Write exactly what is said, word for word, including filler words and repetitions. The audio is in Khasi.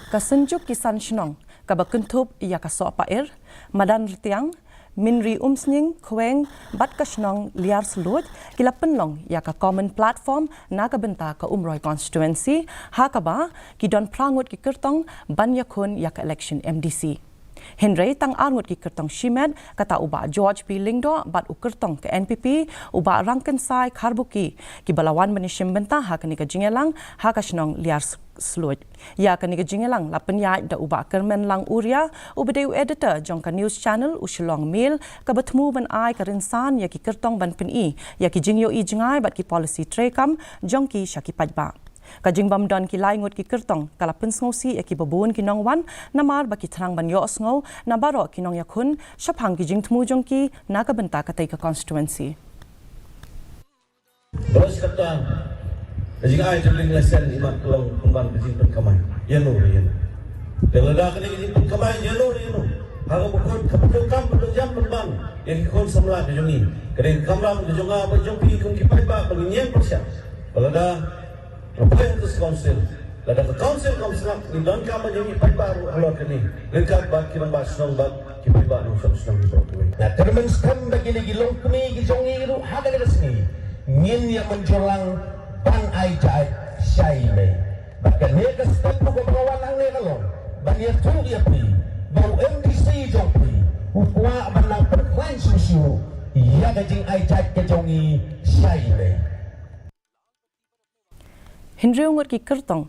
Ka Synjuk ki San Shnong, kaba kynthup ïa ka Sohpair, Madan Rtiang, Mynri Umsning, Khweng, bad ka shnong Liar Sluid, ki la pynlong ïa ka common platform na ka bynta ka Umroi constituency, ha kaba ki don phra ngut ki kyrtong ban ïakhun ïa ka election M D C. Hynrei tang ar ngut ki kyrtong shimet, kata u Bah George P Lyngdoh bad u kyrtong ka N P P, u Bah Rangkynsai Kharbuki, kiba la wan ban ïashim bynta ha kane ka jingïalang ha ka shnong Liar Sluid. Ïa kane ka jingïalang la pynïaid da u Bah Kyrmenlang Uria, uba dei u editor jong ka news channel u Shillong Mail, kaba thmu ban ai ka rynsan ïa ki kyrtong ban pyni ïa ki jingïohi jngai bad ki policy treikam jong ki sha ki paidbah. Ka jingbym don ki lai ngut ki kyrtong ka la pynsngewsih ïa kiba bun ki nongwan, namar ba ki thrang ban ïohsngew na baroh ki nongïakhun shaphang ki jingthmu jong ki na ka bynta katei ka constituency. Bros kata, ka jingai drilling license imat ka long pynban ka jingpynkhamai. Ïano re ïano. Te lada kane ka jingpynkhamai ïano re ïano. Ha kaba khot ka pyndonkam pyndonkam pynban ïa ki khun samla ka jong ngi. Ka dei ka kamram ka jong nga bad jong phi kum ki paidbah ba ngin ïeng pyrshah. Ba lada ka pyrshah ka council, lada ka council kam sngap, ngin donkam ban ïeng paidbah ruh halor kane. Ryngkat bad ki rangbah shnong bad ki paidbah nongshong shnong baroh kawei. Nga kyrmen skhem ba kine ki longkmie ki jong ngi ruh ha kane ka sngi ngin ïa mynjur lang ban ai jait shai mei. Bad kane ka step ruh kaba wan hangne ka long ban ïathuh ïa phi ba u M D C jong phi u kwah ban nang pynkhlaiñ shuh shuh ïa ka jingai jait ka jong ngi shai mei. Hynriew ngut ki kyrtong